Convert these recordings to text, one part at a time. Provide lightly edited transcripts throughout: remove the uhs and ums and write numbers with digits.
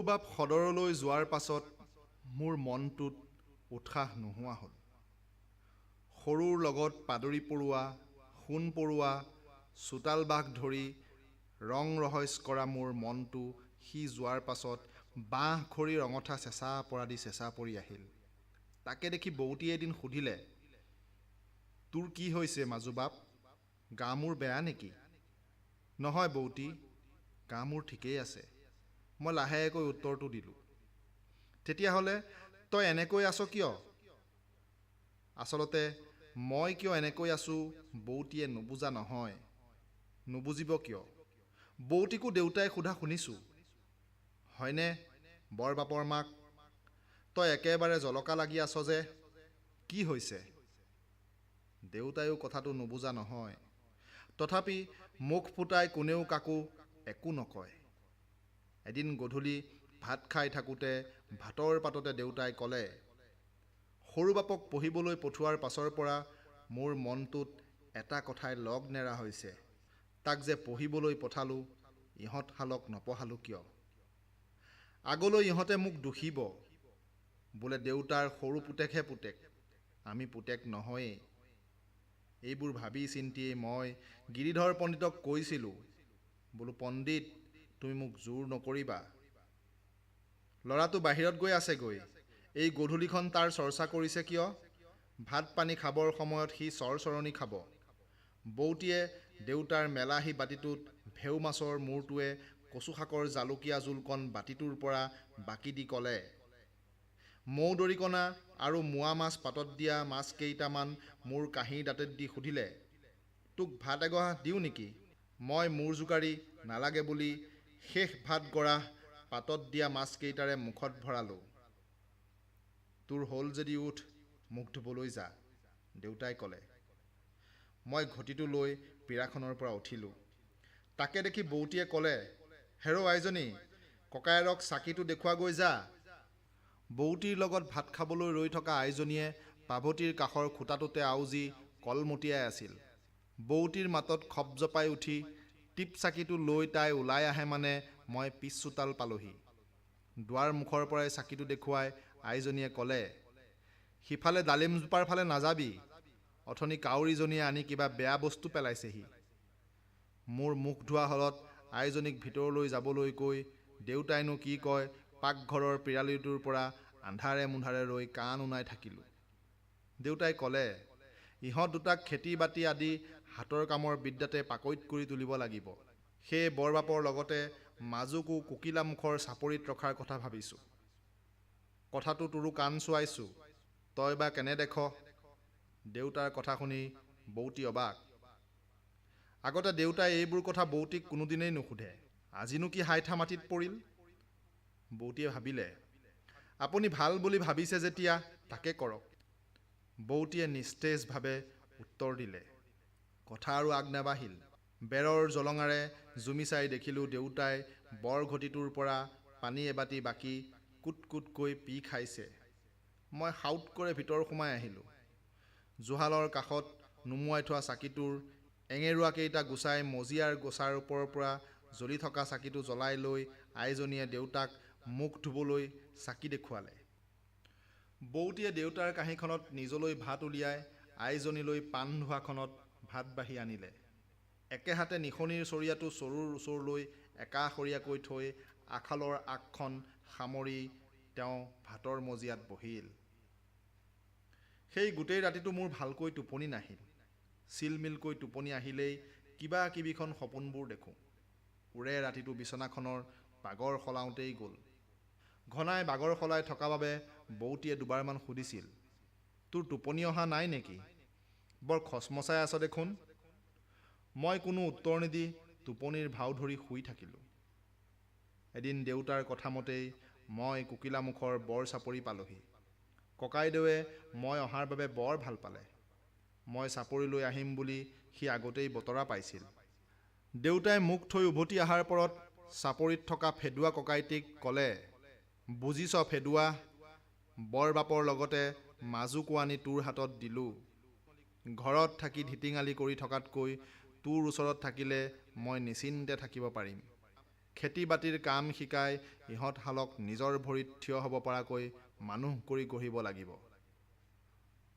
সৰু বাপ সদৰলৈ যোৱাৰ পাছত মোৰ মনটোত উৎসাহ নোহোৱা হ'ল। সৰুৰ লগত পাদুৰী পৰুৱা, সোণ পৰুৱা, চোতাল বাঘ ধৰি ৰং ৰহইচ কৰা মোৰ মনটো সি যোৱাৰ পাছত বাঁহ খৰিৰ অঙঠা চেঁচা পৰাদি চেঁচা পৰি আহিল। তাকে দেখি বৌতিয়ে এদিন সুধিলে, তোৰ কি হৈছে মাজু বাপ? গা মূৰ বেয়া নেকি? নহয় বৌতি, গা মূৰ ঠিকেই আছে, মই লাহেকৈ উত্তৰটো দিলোঁ। তেতিয়াহ'লে তই এনেকৈ আছ কিয়? আচলতে মই কিয় এনেকৈ আছোঁ বৌতিয়ে নুবুজা নহয়। নুবুজিব কিয়, বৌতিকো দেউতাই সোধা শুনিছোঁ। হয়নে বৰবাপৰ মাক, তই একেবাৰে জলকা লাগি আছ যে, কি হৈছে? দেউতায়ো কথাটো নুবুজা নহয়। তথাপি মুখ ফুটাই কোনেও কাকো একো নকয়। এদিন গধূলি ভাত খাই থাকোঁতে ভাতৰ পাততে দেউতাই ক'লে, সৰু বাপক পঢ়িবলৈ পঠোৱাৰ পাছৰ পৰা মোৰ মনটোত এটা কথাই লগ নেৰা হৈছে, তাক যে পঢ়িবলৈ পঠালোঁ, ইহঁতহালক নপঢ়ালোঁ কিয়? আগলৈ ইহঁতে মোক দোষিব, বোলে দেউতাৰ সৰু পুতেকহে পুতেক, আমি পুতেক নহয়েই। এইবোৰ ভাবি চিন্তিয়েই মই গিৰিধৰ পণ্ডিতক কৈছিলোঁ, বোলো পণ্ডিত, তুমি মোক জোৰ নকৰিবা। ল'ৰাটো বাহিৰত গৈ আছেগৈ, এই গধূলিখন তাৰ চৰ্চা কৰিছে কিয়? ভাত পানী খাবৰ সময়ত সি চৰচৰণি খাব। বৌতিয়ে দেউতাৰ মেলাহী বাতিটোত ভেউ মাছৰ মূৰটোৱে কচু শাকৰ জালুকীয়া জোলকণ বাতিটোৰ পৰা বাকি দি ক'লে, মৌ দৰিকণা আৰু মোৱা মাছ পাতত দিয়া মাছকেইটামান মোৰ কাঁহীৰ দাঁতিত দি সুধিলে, তোক ভাত এগহাঁ দিওঁ নেকি? মই মূৰ জোকাৰি নালাগে বুলি শেষ ভাত গৰাহ পাতত দিয়া মাছকেইটাৰে মুখত ভৰালোঁ। তোৰ হ'ল যদি উঠ, মুখ ধুবলৈ যা, দেউতাই ক'লে। মই ঘটিটো লৈ পীৰাখনৰ পৰা উঠিলোঁ। তাকে দেখি বৌতিয়ে ক'লে, হেৰ' আইজনী, ককায়েৰক চাকিটো দেখুৱাগৈ যা। বৌতিৰ লগত ভাত খাবলৈ ৰৈ থকা আইজনীয়ে পাভতিৰ কাষৰ খুঁটাটোতে আউজি কলমটিয়াই আছিল। বৌতিৰ মাতত খপজপাই উঠি টিপ চাকিটো লৈ তাই ওলাই আহে মানে মই পিছ চোতাল পালোহি। দুৱাৰ মুখৰ পৰাই চাকিটো দেখুৱাই আইজনীয়ে ক'লে, সিফালে ডালিমজোপাৰ ফালে নাযাবি, অথনি কাউৰীজনীয়ে আনি কিবা বেয়া বস্তু পেলাইছেহি। মোৰ মুখ ধোৱা হ'লত আইজনীক ভিতৰলৈ যাবলৈ কৈ দেউতাইনো কি কয় পাকঘৰৰ পিৰালিটোৰ পৰা আন্ধাৰে মুন্ধাৰে ৰৈ কাণ উনাই থাকিলোঁ। দেউতাই ক'লে, ইহঁত দুটাক খেতি বাতি আদি হাতৰ কামৰ বিদ্যাতে পাকৈত কৰি তুলিব লাগিব। সেয়ে বৰবাপৰ লগতে মাজুকো কোকিলামুখৰ চাপৰিত ৰখাৰ কথা ভাবিছোঁ। কথাটো তোৰো কাণ চোৱাইছোঁ, তই বা কেনে দেখ? দেউতাৰ কথা শুনি বৌতি অবাক। আগতে দেউতাই এইবোৰ কথা বৌতিক কোনোদিনেই নুসুধে, আজিনো কি হাইঠা মাটিত পৰিল? বৌতিয়ে ভাবিলে, আপুনি ভাল বুলি ভাবিছে যেতিয়া তাকে কৰক। বৌতিয়ে নিস্তেজভাৱে উত্তৰ দিলে। কথা আৰু আগ নাবাঢ়িল। বেৰৰ জলঙাৰে জুমি চাই দেখিলোঁ দেউতাই বৰঘটিটোৰ পৰা পানী এবাতি বাকি কোট কোটকৈ পি খাইছে। মই সাউৎকৰে ভিতৰ সোমাই আহিলোঁ। জুহালৰ কাষত নুমুৱাই থোৱা চাকিটোৰ এঙেৰুৱাকেইটা গুচাই মজিয়াৰ গোচাৰ ওপৰৰ পৰা জ্বলি থকা চাকিটো জ্বলাই লৈ আইজনীয়ে দেউতাক মুখ ধুবলৈ চাকি দেখুৱালে। বৌতিয়ে দেউতাৰ কাঁহীখনত নিজলৈ ভাত উলিয়াই আইজনীলৈ পাণ ধোৱাখনত ভাত বাঢ়ি আনিলে। একেহাতে নিসনিৰ চৰিয়াটো চৰুৰ ওচৰলৈ একাষৰীয়াকৈ থৈ আখলৰ আগখন সামৰি তেওঁ ভাতৰ মজিয়াত বহিল। সেই গোটেই ৰাতিটো মোৰ ভালকৈ টোপনি নাহিল। চিলমিলকৈ টোপনি আহিলেই কিবা কিবিখন সপোনবোৰ দেখোঁ। ওৰে ৰাতিটো বিছনাখনৰ বাগৰ সলাওঁতেই গ'ল। ঘনাই বাগৰ সলাই থকা বাবে বৌতিয়ে দুবাৰমান সুধিছিল, তোৰ টোপনি অহা নাই নেকি? বৰ খচমচাই আছ দেখোন। মই কোনো উত্তৰ নিদি টোপনিৰ ভাও ধৰি শুই থাকিলোঁ। এদিন দেউতাৰ কথামতেই মই কোকিলামুখৰ বৰ চাপৰি পালোহি। ককাইদেৱে মই অহাৰ বাবে বৰ ভাল পালে। মই চাপৰিলৈ আহিম বুলি সি আগতেই বতৰা পাইছিল। দেউতাই মোক থৈ উভতি অহাৰ পৰত চাপৰিত থকা ফেদুৱা ককাইটিক ক'লে, বুজিছ ফেদুৱা, বৰবাপৰ লগতে মাজুকো আনি তোৰ হাতত দিলোঁ। ঘৰত থাকি ধিতিঙালি কৰি থকাতকৈ তোৰ ওচৰত থাকিলে মই নিশ্চিন্তে থাকিব পাৰিম। খেতি বাতিৰ কাম শিকাই ইহঁতহালক নিজৰ ভৰিত থিয় হ'ব পৰাকৈ মানুহ কৰি গঢ়িব লাগিব।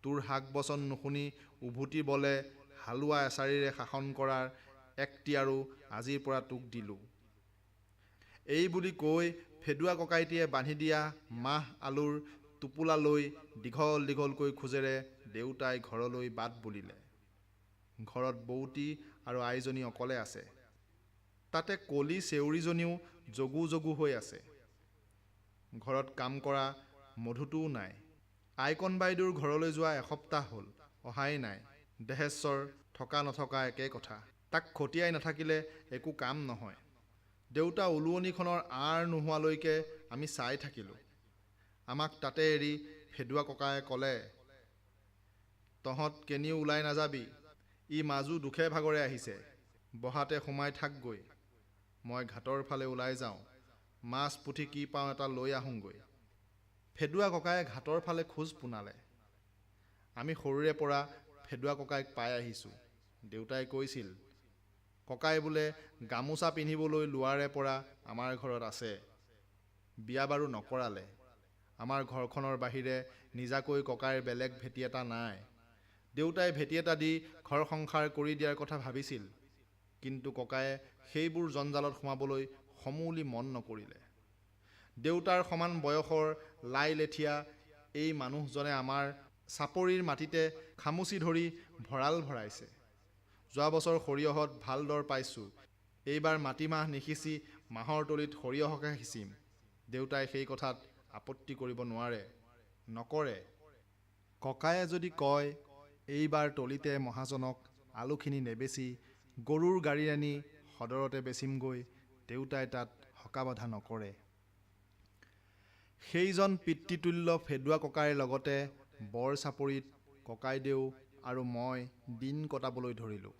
তোৰ হাক বচন নুশুনি উভতি বলে হালোৱা এচাৰিৰে শাসন কৰাৰ এক্তিয়াৰো আজিৰ পৰা তোক দিলোঁ। এই বুলি কৈ ফেদুৱা ককাইটিয়ে বান্ধি দিয়া মাহ আলুৰ টোপোলা লৈ দীঘল দীঘলকৈ খোজেৰে দেউতাই ঘৰলৈ বাট বুলিলে। ঘৰত বৌতি আৰু আইজনী অকলে আছে। তাতে কলি চেউৰীজনীও জগু জগু হৈ আছে। ঘৰত কাম কৰা মধুটোও নাই। আইকণ বাইদেউৰ ঘৰলৈ যোৱা এসপ্তাহ হ'ল, অহাই নাই। দেহেশ্বৰ থকা নথকা একে কথা। তাক খটিয়াই নাথাকিলে একো কাম নহয়। দেউতা ওলোৱনিখনৰ আঁৰ নোহোৱালৈকে আমি চাই থাকিলোঁ। আমাক তাতে এৰি ফেদুৱা ককায়ে ক'লে, তহঁত কেনিও ওলাই নাযাবি। ই মাজু দুখে ভাগৰে আহিছে, বহাতে সোমাই থাকগৈ। মই ঘাটৰ ফালে ওলাই যাওঁ, মাছ পুঠি কি পাওঁ এটা লৈ আহোঁগৈ। ফেদুৱা ককায়ে ঘাটৰ ফালে খোজ পোনালে। আমি সৰুৰে পৰা ফেদুৱা ককাইক পাই আহিছোঁ। দেউতাই কৈছিল, ককাই বোলে গামোচা পিন্ধিবলৈ লোৱাৰে পৰা আমাৰ ঘৰত আছে। বিয়া বাৰু নকৰালে। আমাৰ ঘৰখনৰ বাহিৰে নিজাকৈ ককাইৰ বেলেগ ভেটি এটা নাই। দেউতাই ভেটি এটা দি ঘৰ সংসাৰ কৰি দিয়াৰ কথা ভাবিছিল, কিন্তু ককায়ে সেইবোৰ জঞ্জালত সোমাবলৈ সমূলি মন নকৰিলে। দেউতাৰ সমান বয়সৰ লাই লেঠীয়া এই মানুহজনে আমাৰ চাপৰিৰ মাটিতে খামুচি ধৰি ভঁৰাল ভৰাইছে। যোৱা বছৰ সৰিয়হত ভাল দৰ পাইছোঁ, এইবাৰ মাটিমাহ নিসিঁচি মাহৰ তলিত সৰিয়হকে সিঁচিম। দেউতাই সেই কথাত আপত্তি কৰিব নোৱাৰে, নকৰে। ককায়ে যদি কয় এইবাৰ তলিতে মহাজনক আলুখিনি নেবেচি গৰুৰ গাড়ী আনি সদৰতে বেচিমগৈ, দেউতাই তাত হকা বাধা নকৰে। সেইজন পিতৃতুল্য ফেদুৱা ককাইৰ লগতে বৰ চাপৰিত ককাইদেউ আৰু মই দিন কটাবলৈ ধৰিলোঁ।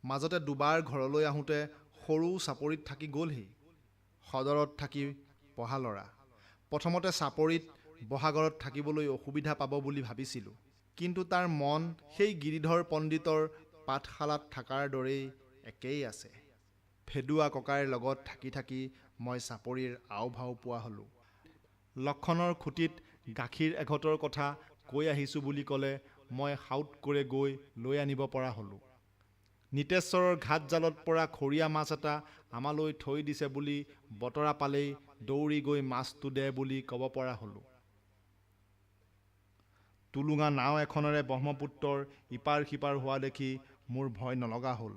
মাজতে দুবাৰ ঘৰলৈ আহোঁতে সৰু চাপৰিত থাকি গ'লহি। সদৰত থাকি পঢ়া ল'ৰা। প্ৰথমতে চাপৰিত বহাগৰত থাকিবলৈ অসুবিধা পাব বুলি ভাবিছিলোঁ, কিন্তু তাৰ মন সেই গিৰিধৰ পণ্ডিতৰ পাঠশালাত থকাৰ দৰেই একেই আছে। ফেদুৱা ককাইৰ লগত থাকি থাকি মই চাপৰিৰ আও ভাও পোৱা হ'লোঁ। লক্ষণৰ খুঁটিত গাখীৰ এঘটৰ কথা কৈ আহিছোঁ বুলি ক'লে মই সাউৎকৰে গৈ লৈ আনিব পৰা হ'লোঁ। নিতেশ্বৰৰ ঘাট জালত পৰা খৰিয়া মাছ এটা আমালৈ থৈ দিছে বুলি বতৰা পালেই দৌৰি গৈ মাছটো দে বুলি ক'ব পৰা হ'লোঁ। টুলুঙা নাও এখনেৰে ব্ৰহ্মপুত্ৰৰ ইপাৰ সিপাৰ হোৱা দেখি মোৰ ভয় নলগা হ'ল।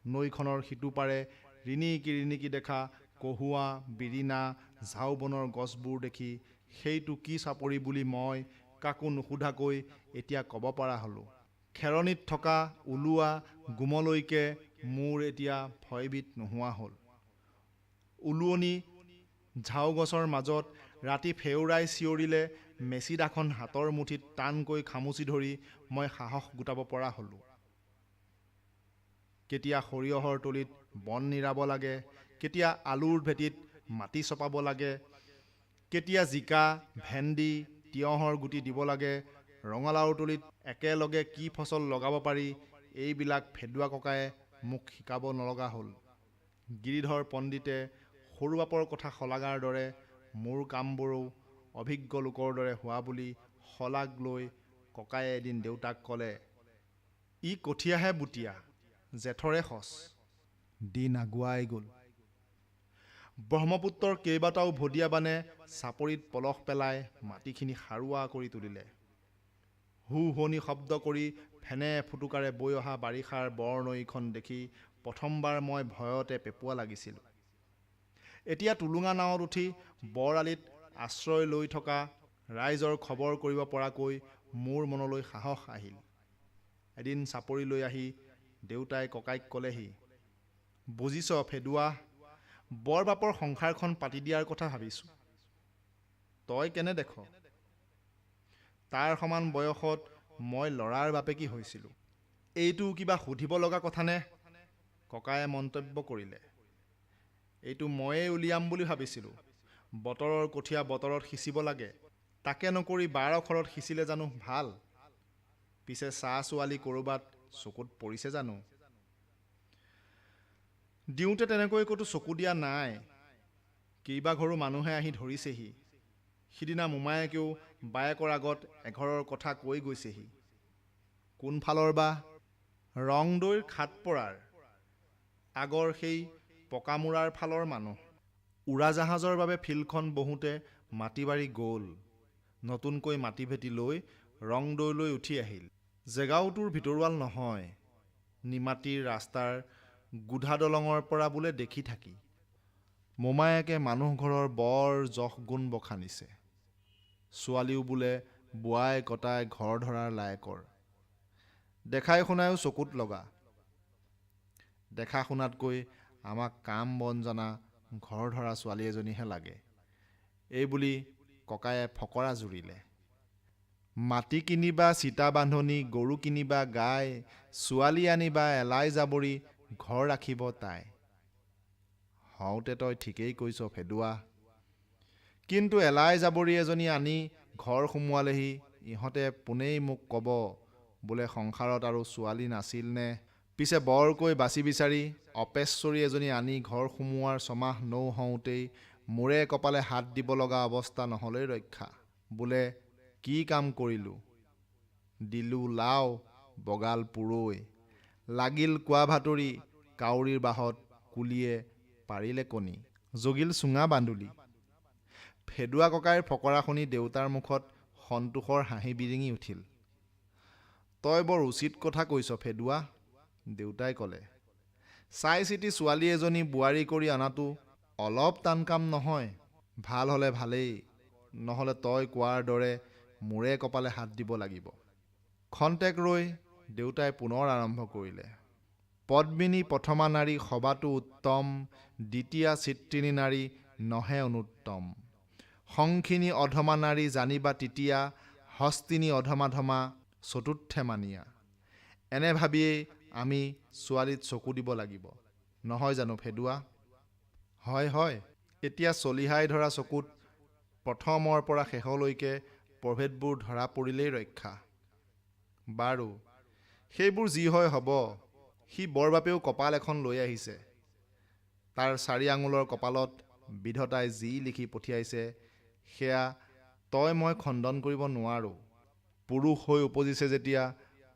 নৈখনৰ সিটো পাৰে ৰিণিকি ৰিণিকি দেখা কহুৱা, বিৰিণা, ঝাও বনৰ গছবোৰ দেখি সেইটো কি চাপৰি বুলি মই কাকো নুসুধাকৈ এতিয়া ক'ব পৰা হ'লোঁ। খেৰণিত থকা ওলোৱা গোমলৈকে মোৰ এতিয়া ভয়বিধ নোহোৱা হ'ল। ওলোৱনি ঝাও গছৰ মাজত ৰাতি ফেউৰাই চিঞৰিলে মেচিদাখন হাতৰ মুঠিত টানকৈ খামুচি ধৰি মই সাহস গোটাব পৰা হ'লোঁ। কেতিয়া সৰিয়হৰ তলিত বন নিৰাব লাগে, কেতিয়া আলুৰ ভেটিত মাটি চপাব লাগে, কেতিয়া জিকা, ভেন্দি, তিয়ঁহৰ গুটি দিব লাগে, ৰঙালাওৰ তলিত একেলগে কি ফচল লগাব পাৰি, এইবিলাক ফেদুৱা ককায়ে মোক শিকাব নলগা হ'ল। গিৰিধৰ পণ্ডিতে সৰু বাপৰ কথা শলাগাৰ দৰে মোৰ কামবোৰো অভিজ্ঞ লোকৰ দৰে হোৱা বুলি শলাগ লৈ ককায়ে এদিন দেউতাক ক'লে, ই কঠীয়াহে বুটীয়া, জেঠৰে সঁচ। দিন আগুৱাই গ'ল। ব্ৰহ্মপুত্ৰৰ কেইবাটাও ভদীয়া বানে চাপৰিত পলস পেলাই মাটিখিনি সাৰুৱা কৰি তুলিলে। হু হুৱনি শব্দ কৰি ফেনে ফুটুকাৰে বৈ অহা বাৰিষাৰ বৰ নৈখন দেখি প্ৰথমবাৰ মই ভয়তে পেঁপুৱা লাগিছিলোঁ। এতিয়া টুলুঙা নাৱত উঠি বৰআলিত আশ্ৰয় লৈ থকা ৰাইজৰ খবৰ কৰিব পৰাকৈ মোৰ মনলৈ সাহস আহিল। এদিন চাপৰিলৈ আহি দেউতাই ককাইক ক'লেহি, বুজিছ ফেদুৱা, বৰবাপৰ সংসাৰখন পাতি দিয়াৰ কথা ভাবিছোঁ, তই কেনে দেখ? তাৰ সমান বয়সত মই ল'ৰাৰ বাপেকী হৈছিলোঁ। এইটো কিবা সুধিব লগা কথানে? ককায়ে মন্তব্য কৰিলে, এইটো ময়েই উলিয়াম বুলি ভাবিছিলোঁ। বতৰৰ কঠীয়া বতৰত সিঁচিব লাগে, তাকে নকৰি বাৰখৰত সিঁচিলে জানো ভাল? পিছে চাহ ছোৱালী ক'ৰবাত চকুত পৰিছে জানো? দিওঁতে তেনেকৈ ক'তো চকু দিয়া নাই। কেইবাঘৰো মানুহে আহি ধৰিছেহি। সিদিনা মোমায়েকেও বায়েকৰ আগত এঘৰৰ কথা কৈ গৈছেহি। কোনফালৰ বা? ৰংদৈৰ খাটপৰাৰ আগৰ সেই পকামূৰাৰ ফালৰ মানুহ। উৰাজাহাজৰ বাবে ফিল্ডখন বহোঁতে মাটি-বাৰী গ'ল। নতুনকৈ মাটি-ভেটি লৈ ৰংদৈলৈ উঠি আহিল। জেগাও তোৰ ভিতৰুৱাল নহয়। নিমাতীৰ ৰাস্তাৰ গোধা দলঙৰ পৰা বোলে দেখি থাকি। মোমায়েকে মানুহঘৰৰ বৰ যশ-গুণ বখানিছে। ছোৱালীও বোলে বোৱাই কটাই ঘৰ ধৰাৰ লায়কৰ। দেখাই শুনায়ো চকুত লগা। দেখা শুনাতকৈ আমাক কাম বন জনা ঘৰ ধৰা ছোৱালী এজনীহে লাগে। এইবুলি ককায়ে ফকৰা জুৰিলে। মাটি কিনিবা চিতা বান্ধনি, গৰু কিনিবা গাই, ছোৱালী আনিবা এলাই জাবৰি, ঘৰ ৰাখিব তাই। হওঁতে তই ঠিকেই কৈছ ফেদুৱা। কিন্তু এলাই জাবৰি এজনী আনি ঘৰ সুমুৱালেহি ইহঁতে পোনেই মোক ক'ব বোলে সংসাৰত আৰু ছোৱালী নাছিল নে? পিছে বৰকৈ বাছি বিচাৰি অপেশ্বৰী এজনী আনি ঘৰ সুমুওৱাৰ ছমাহ নৌ হওঁতেই মূৰে কপালে হাত দিব লগা অৱস্থা নহ'লেই ৰক্ষা। বোলে কি কাম কৰিলোঁ! দিলোঁ লাও, বগাল পূৰৈ। লাগিল কোৱাভাতুৰী, কাউৰীৰ বাহত কুলিয়ে পাৰিলে কণী। জগিল চুঙা বান্দুলি। ফেদুৱা ককাইৰ ফকৰা শুনি দেউতাৰ মুখত সন্তোষৰ হাঁহি বিৰিঙি উঠিল। তই বৰ উচিত কথা কৈছ ফেদুৱা, দেউতাই ক'লে। চাই চিতি ছোৱালী এজনী বোৱাৰী কৰি অনাটো অলপ টান কাম নহয়। ভাল হ'লে ভালেই, নহ'লে তই কোৱাৰ দৰে মূৰে কপালে হাত দিব লাগিব। খন্তেক ৰৈ দেউতাই পুনৰ আৰম্ভ কৰিলে। পদ্মিনী প্ৰথমা নাৰী সবাতো উত্তম, দ্বিতীয়া চিত্ৰিণী নাৰী নহে অনুত্তম। শংখিনী অধমা নাৰী জানিবা তৃতীয়া, হস্তিনী অধমাধমা চতুৰ্থে মানিয়া। এনে ভাবিয়েই আমি ছোৱালীত চকু দিব লাগিব, নহয় জানো ফেদুৱা? হয় হয়। এতিয়া চলিহাই ধৰা চকুত প্ৰথমৰ পৰা শেষলৈকে প্ৰভেদবোৰ ধৰা পৰিলেই ৰক্ষা। বাৰু, সেইবোৰ যি হয় হ'ব। সি বৰবাপেও কপাল এখন লৈ আহিছে। তাৰ চাৰি আঙুলৰ কপালত বিধতাই যি লিখি পঠিয়াইছে সেয়া তই মই খণ্ডন কৰিব নোৱাৰোঁ। পুৰুষ হৈ উপজিছে যেতিয়া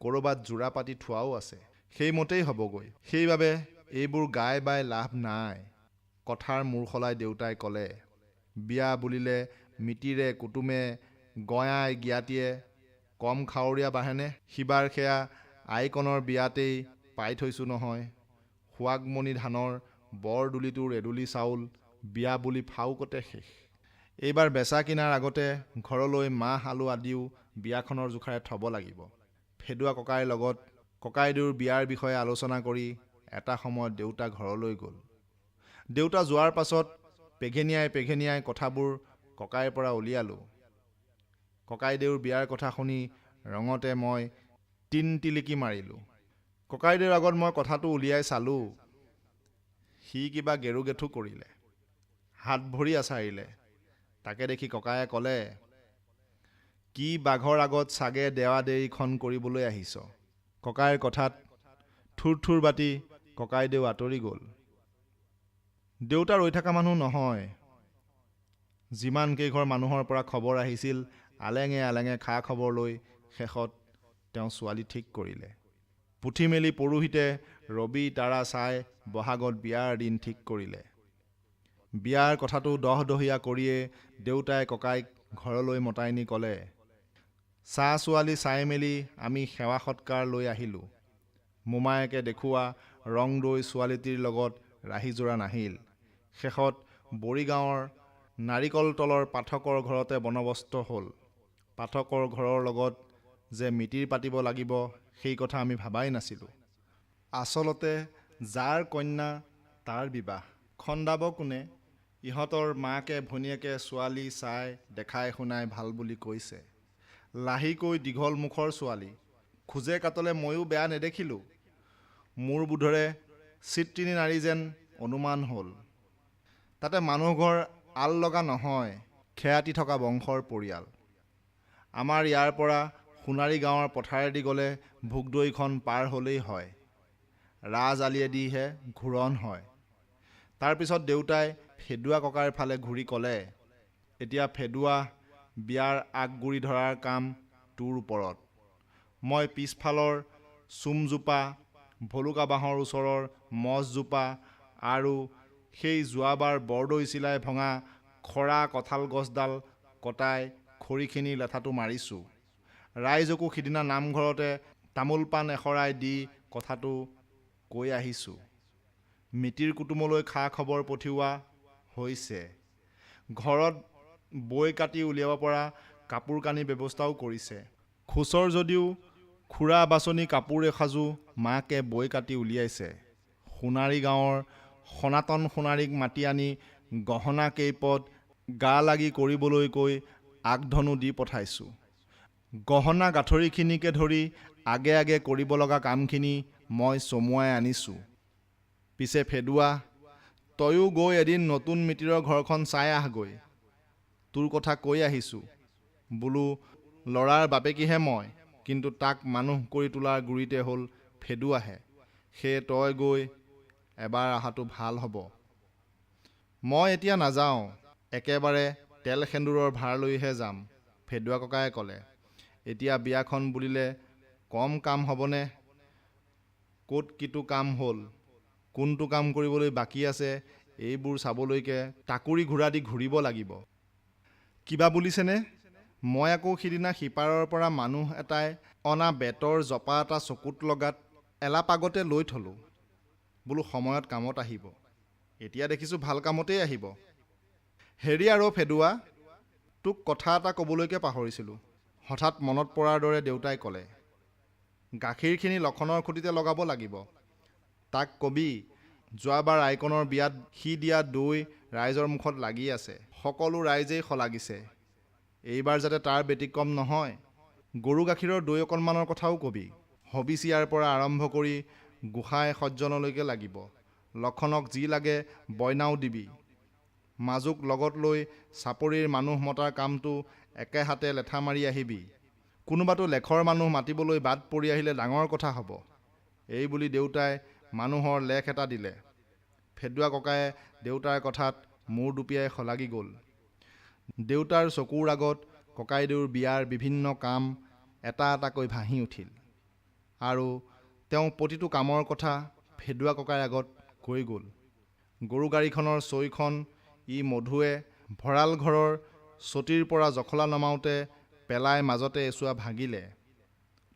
ক'ৰবাত যোৰা পাতি থোৱাও আছে। সেইমতেই হ'বগৈ। সেইবাবে এইবোৰ গাই বাই লাভ নাই। কথাৰ মূৰ সলাই দেউতাই ক'লে, বিয়া বুলিলে মিতিৰে কুটুমে গঞাই জ্ঞাতিয়ে কম খাৱৰীয়া বাঢ়েনে? সিবাৰ সেয়া আইকণৰ বিয়াতেই পাই থৈছোঁ নহয়। সুৱাগমণি ধানৰ বৰ ডুলিটোৰ এডুলি চাউল বিয়া বুলি ফাউকতে শেষ। এইবাৰ বেচা কিনাৰ আগতে ঘৰলৈ মাহ আলু আদিও বিয়াখনৰ জোখাৰে থ'ব লাগিব। ফেদুৱা ককাইৰ লগত ককাইদেউৰ বিয়াৰ বিষয়ে আলোচনা কৰি এটা সময়ত দেউতা ঘৰলৈ গ'ল। দেউতা যোৱাৰ পাছত পেঘেনিয়াই পেঘেনিয়াই কথাবোৰ ককাইৰ পৰা উলিয়ালোঁ। ককাইদেউৰ বিয়াৰ কথা শুনি ৰঙতে মই তিনটিলিকি মাৰিলোঁ। ককাইদেউৰ আগত মই কথাটো উলিয়াই চালোঁ। সি কিবা গেৰু গেথু কৰিলে, হাত ভৰি আচাৰিলে। তাকে দেখি ককায়ে ক'লে, কি বাঘৰ আগত চাগে দেৱা দেৰীখন কৰিবলৈ আহিছ। ককাইৰ কথাত থুৰ থুৰ বাতি ককাইদেউ আঁতৰি গ'ল। দেউতা ৰৈ থকা মানুহ নহয়। যিমান কেইঘৰ মানুহৰ পৰা খবৰ আহিছিল আলেঙে আলেঙে খা খবৰ লৈ শেষত তেওঁ ছোৱালী ঠিক কৰিলে। পুথি মেলি পুৰোহিতে ৰবি তাৰা চাই বহাগত বিয়াৰ দিন ঠিক কৰিলে। বিয়াৰ কথাটো দহদহীয়া কৰিয়ে দেউতাই ককাইক ঘৰলৈ মতাই নি ক'লে, চা ছোৱালী চাই মেলি আমি সেৱা সৎকাৰ লৈ আহিলোঁ। মোমায়েকে দেখুওৱা ৰংদৈ ছোৱালীটিৰ লগত ৰাহি যোৰা নাহিল। শেষত বৰিগাঁৱৰ নাৰিকল তলৰ পাঠকৰ ঘৰতে বনবস্ত হ'ল। পাঠকৰ ঘৰৰ লগত যে মিতিৰ পাতিব লাগিব সেই কথা আমি ভাবাই নাছিলোঁ। আচলতে যাৰ কন্যা তাৰ বিবাহ, খন্দাব কোনে? ইহঁতৰ মাকে ভনীয়েকে ছোৱালী চাই দেখাই শুনাই ভাল বুলি কৈছে। লাহিকৈ দীঘল মুখৰ ছোৱালী, খোজে কাটলে ময়ো বেয়া নেদেখিলোঁ। মোৰ বোধেৰে চিত্ৰিণী নাৰী যেন অনুমান হ'ল। তাতে মানুহঘৰ আল লগা নহয়, খেয়াতি থকা বংশৰ পৰিয়াল। আমাৰ ইয়াৰ পৰা সোণাৰী গাঁৱৰ পথাৰেদি গ'লে ভোগদৈখন পাৰ হ'লেই হয়। ৰাজ আলিয়েদিহে ঘূৰণ হয়। তাৰপিছত দেউতাই ফেদুৱা ককাইৰ ফালে ঘূৰি ক'লে, এতিয়া ফেদুৱা, বিয়াৰ আগ-গুৰি ধৰাৰ কাম তোৰ ওপৰত। মই পিছফালৰ চোমজোপা, ভলুকা বাঁহৰ ওচৰৰ মছজোপা আৰু সেই যোৱাবাৰ বৰদৈচিলাই ভঙা খৰা কঁঠাল গছডাল কটাই খৰিখিনিৰ লেঠাটো মাৰিছোঁ। ৰাইজকো সিদিনা নামঘৰতে তামোল-পাণ এশৰাই দি কথাটো কৈ আহিছোঁ। মিতিৰ কুটুমলৈ খা-খবৰ পঠিওৱা হৈছে। ঘৰত বৈ কাটি উলিয়াব পৰা কাপোৰ-কানিৰ ব্যৱস্থাও কৰিছে। খোচৰ যদিও খুৰা বাছনি কাপোৰ এসাজো মাকে বৈ কাটি উলিয়াইছে। সোণাৰি গাঁৱৰ সনাতন সোণাৰিক মাতি আনি গহনা কেইপদ গা লাগি কৰিবলৈ কৈ আগধনো দি পঠাইছোঁ। গহনা গাঁঠৰিখিনিকে ধৰি আগে আগে কৰিব লগা কামখিনি মই চমুৱাই আনিছোঁ। পিছে ফেদুৱা, তয়ো গৈ এদিন নতুন মিতিৰৰ ঘৰখন চাই আহগৈ। তোৰ কথা কৈ আহিছোঁ। বোলো ল'ৰাৰ বাপেকীহে মই, কিন্তু তাক মানুহ কৰি তোলাৰ গুৰিতে হ'ল ফেদুৱাহে। সেয়ে তই গৈ এবাৰ অহাটো ভাল হ'ব। মই এতিয়া নাযাওঁ, একেবাৰে তেল সেন্দুৰৰ ভাৰ লৈহে যাম, ফেদুৱা ককায়ে ক'লে। এতিয়া বিয়াখন বুলিলে কম কাম হ'বনে? ক'ত কিটো কাম হ'ল, কোনটো কাম কৰিবলৈ বাকী আছে, এইবোৰ চাবলৈকে টাকুৰি ঘূৰা দি ঘূৰিব লাগিব। কিবা বুলিছেনে? মই আকৌ সিদিনা সিপাৰৰ পৰা মানুহ এটাই অনা বেতৰ জপা এটা চকুত লগাত এলাপাগতে লৈ থলোঁ। বোলো সময়ত কামত আহিব। এতিয়া দেখিছোঁ ভাল কামতেই আহিব। হেৰি আৰু ফেদুৱা, তোক কথা এটা ক'বলৈকে পাহৰিছিলোঁ। হঠাৎ মনত পৰাৰ দৰে দেউতাই ক'লে, গাখীৰখিনি লখনৰ খুঁটিতে লগাব লাগিব। তাক কবি, যোৱাবাৰ আইকনৰ বিয়াত সি দিয়া দৈ ৰাইজৰ মুখত লাগি আছে, সকলো ৰাইজেই শলাগিছে। এইবাৰ যাতে তাৰ ব্যতিক্ৰম নহয়। গৰু গাখীৰৰ দৈ অকণমানৰ কথাও কবি। হবিচিয়াৰ পৰা আৰম্ভ কৰি গোসাঁই সজ্জনলৈকে লাগিব। লক্ষণক যি লাগে বয়নাও দিবি। মাজুক লগত লৈ চাপৰিৰ মানুহ মতাৰ কামটো একেহাতে লেঠা মাৰি আহিবি। কোনোবাটো লেখৰ মানুহ মাতিবলৈ বাদ পৰি আহিলে ডাঙৰ কথা হ'ব। এই বুলি দেউতাই মানুহৰ লেখ এটা দিলে। ফেদুৱা ককায়ে দেউতাৰ কথাত মূৰ দুপিয়াই শলাগি গ'ল। দেউতাৰ চকুৰ আগত ককাইদেউৰ বিয়াৰ বিভিন্ন কাম এটা এটাকৈ ভাঁহি উঠিল আৰু তেওঁ প্ৰতিটো কামৰ কথা ফেদুৱা ককাইৰ আগত কৈ গ'ল। গৰু গাড়ীখনৰ চৈখন ই মধুৱে ভঁৰাল ঘৰৰ চতিৰ পৰা জখলা নমাওঁতে পেলাই মাজতে এচোৱা ভাগিলে।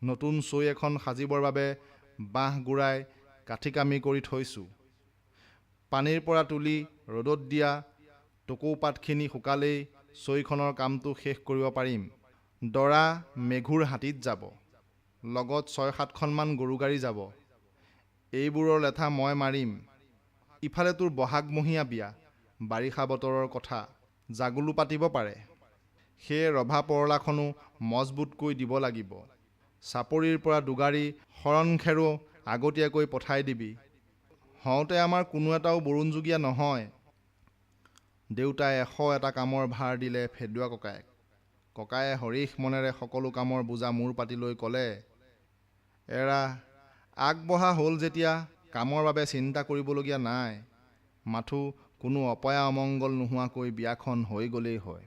নতুন চৈ এখন সাজিবৰ বাবে বাঁহ গুৰাই কাঠি-কামি কৰি থৈছোঁ। পানীৰ পৰা তুলি ৰ'দত দিয়া টকৌপাতখিনি শুকালেই চৈখনৰ কামটো শেষ কৰিব পাৰিম। দৰা মেঘুৰ হাতীত যাব, লগত 6-7খনমান গৰু গাড়ী যাব। এইবোৰৰ লেঠা মই মাৰিম। ইফালে তোৰ বহাগমহীয়া বিয়া, বাৰিষা বতৰৰ কথা, জাগুলো পাতিব পাৰে। সেয়ে ৰভা পৰলাখনো মজবুতকৈ দিব লাগিব। চাপৰিৰ পৰা দুগাড়ী শৰণখেৰো আগতীয়াকৈ পঠাই দিবি। হওঁতে আমাৰ কোনো এটাও বৰুণযোগীয়া নহয়। দেউতাই 101টা কামৰ ভাৰ দিলে ফেদুৱা ককায়েক। ককায়ে হৰিষ মনেৰে সকলো কামৰ বোজা মূৰ পাতি লৈ ক'লে, এৰা, আগবঢ়া হ'ল যেতিয়া কামৰ বাবে চিন্তা কৰিবলগীয়া নাই। মাথো কোনো অপয়া অমংগল নোহোৱাকৈ বিয়াখন হৈ গ'লেই হয়।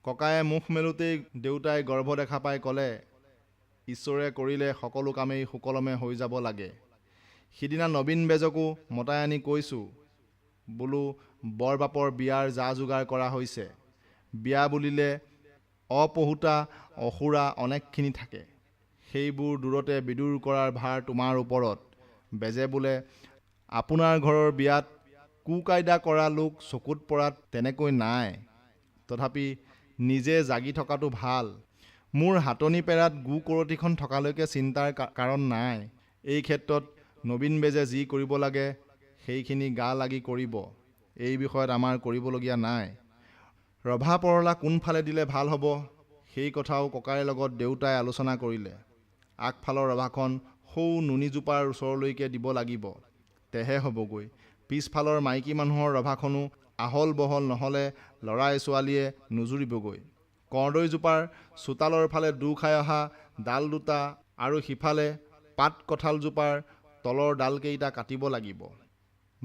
ককায়ে মুখ মেলোতেই দেউতাই গৰ্ভ দেখা পাই ক'লে, ঈশ্বৰে কৰিলে সকলো কামেই সুকলমে হৈ যাব লাগে। সিদিনা নবীন বেজকো মতাই আনি কৈছোঁ, বোলো বৰবাপৰ বিয়াৰ যা-যোগাৰ কৰা হৈছে। বিয়া বুলিলে অপহুতা অসুৰা অনেকখিনি থাকে, সেইবোৰ দূৰতে বিদূৰ কৰাৰ ভাৰ তোমাৰ ওপৰত। বেজে বোলে, আপোনাৰ ঘৰৰ বিয়াত কুকায়দা কৰা লোক চকুত পৰাত তেনেকৈ নাই, তথাপি নিজে জাগি থকাটো ভাল। মোৰ হাতনি পেৰাত গু কৰতিখন থকালৈকে চিন্তাৰ কাৰণ নাই। এই ক্ষেত্ৰত নবীন বেজে যি কৰিব লাগে সেইখিনি গা লাগি কৰিব। এই বিষয়ত আমাৰ কৰিবলগীয়া নাই। ৰভা পৰলা কোনফালে দিলে ভাল হ'ব সেই কথাও ককাইৰ লগত দেউতাই আলোচনা কৰিলে। আগফালৰ ৰভাখন সৌ নুনীজোপাৰ ওচৰলৈকে দিব লাগিব, তেহে হ'বগৈ। পিছফালৰ মাইকী মানুহৰ ৰভাখনো আহল বহল নহ'লে ল'ৰাই ছোৱালীয়ে নুজুৰিবগৈ। কৰ্দৈজোপাৰ চোতালৰ ফালে দোঁ খাই অহা ডাল দুটা আৰু সিফালে পাত কঁঠালজোপাৰ তলৰ ডালকেইটা কাটিব লাগিব।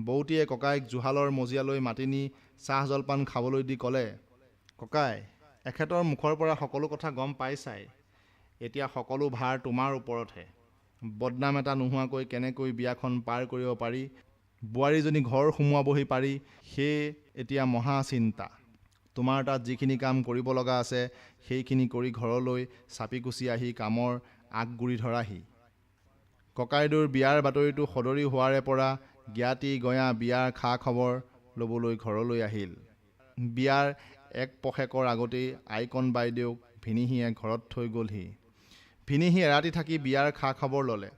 বৌটিয়ে ককাইক জুহালৰ মজিয়ালৈ মাতি নি চাহ-জলপান খাবলৈ দি ক'লে, ককাই, এখেতৰ মুখৰ পৰা সকলো কথা গম পাইছাই। এতিয়া সকলো ভাৰ তোমাৰ ওপৰতহে। বদনাম এটা নোহোৱাকৈ কেনেকৈ বিয়াখন পাৰ কৰিব পাৰি, বোৱাৰীজনী ঘৰ সুমুৱাবহি পাৰি সেয়ে এতিয়া মহা চিন্তা। তোমাৰ তাত যিখিনি কাম কৰিব লগা আছে সেইখিনি কৰি ঘৰলৈ চাপি-কুচি আহি কামৰ আগ-গুৰি ধৰাহি। ককাইদেউৰ বিয়াৰ বাতৰিটো সদৰি হোৱাৰে পৰা জ্ঞাতি-গঞা বিয়াৰ খা-খবৰ ল'বলৈ ঘৰলৈ আহিল। বিয়াৰ এক পষেকৰ আগতেই আইকণ বাইদেউক ভিনীহিয়ে ঘৰত থৈ গ'লহি। ভিনীহি এৰাতি থাকি বিয়াৰ খা-খবৰ ল'লে।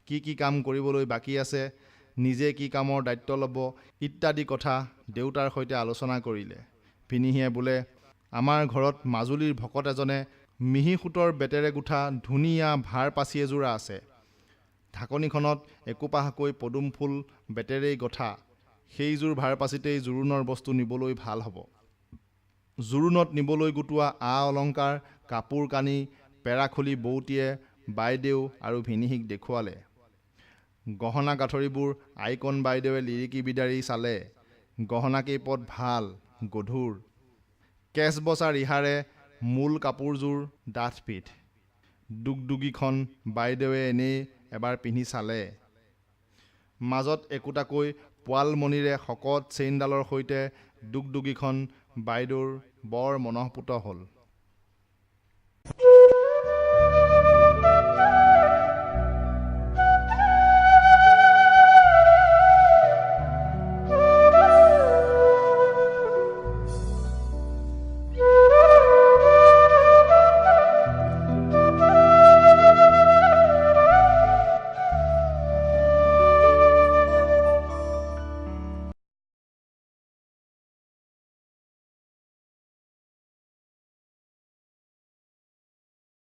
কি কি কাম কৰিবলৈ বাকী আছে, নিজে কি কামৰ দায়িত্ব ল'ব ইত্যাদি কথা দেউতাৰ সৈতে আলোচনা কৰিলে। ভিনীহিয়ে বোলে, আমাৰ ঘৰত মাজুলীৰ ভকত এজনে মিহি সূতৰ বেতেৰে গোঁঠা ধুনীয়া ভাৰ পাচি এযোৰা আছে। ঢাকনিখনত একোপাহকৈ পদুম ফুল বেতেৰেই গঁথা। সেইযোৰ ভাৰ-পাচিতেই জোৰোণৰ বস্তু নিবলৈ ভাল হ'ব। জোৰোণত নিবলৈ গোটোৱা আ-অলংকাৰ, কাপোৰ-কানি পেৰা খুলি বৌটিয়ে বাইদেউ আৰু ভিনীহিক দেখুৱালে। গহনা-গাঁঠৰিবোৰ আইকণ বাইদেৱে লিৰিকি-বিদাৰি চালে। গহনাকেইপদ ভাল, গধুৰ। কেছবচা ৰিহাৰে মূল কাপোৰযোৰ ডাঠ-পিঠ। দুগদুগীখন বাইদেৱে এনেয়ে এবাৰ পিন্ধি চালে। মাজত একোটাকৈ পোৱাল মণিৰে শকত চেইনডালৰ সৈতে দুগদুগীখন বাইদেউৰ বৰ মনঃপূত হ'ল।